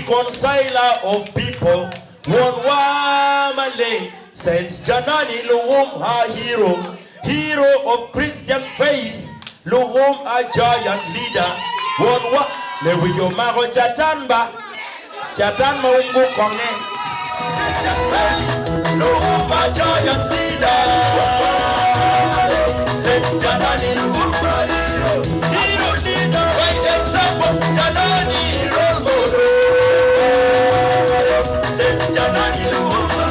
Reconciler of people, Wonwa Maleng, Saint Janani Luwum a hero, hero of Christian faith, Luwum a giant leader, Wonwa. Lewic omako Catan ba, Catan ma wun gukonge. Christian faith, Luwum a giant leader, Saint Janani Luwum a hero, hero leader, by example, Janani role model, Saint Janani Luwum a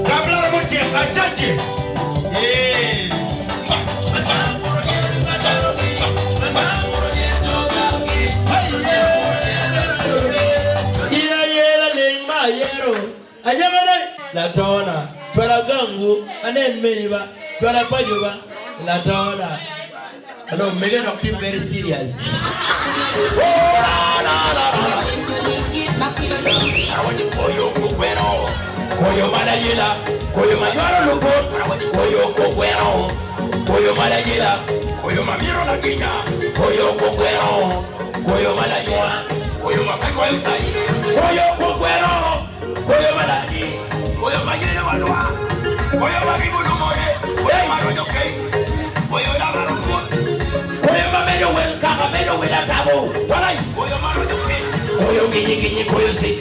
Kabla mucek acace. Ee. In aye laleng ma ayero, anyakana latona, cwala gangu anen meni ba, cwala paco ba, latona. Hello, mege dok tye very serious. Awaco koyo kogweno, koyo ma layela, koyo ma nywalo lubot, koyo kogweno, koyo ma layela, koyo ma mito lakinya, koyo kogweno, koyo ma lanywa, koyo ma pe goyo cai, koyo kogweno, koyo ma ladi, koyo ma yelo walwa, koyo ma ribo lumone, koyo ma ronyo keny, koyo lamaro rwot, koyo ma medo wel kaka medo wel atabo, walai, koyo ma ronyo keny, koyo ginyiginyi, koyo citi.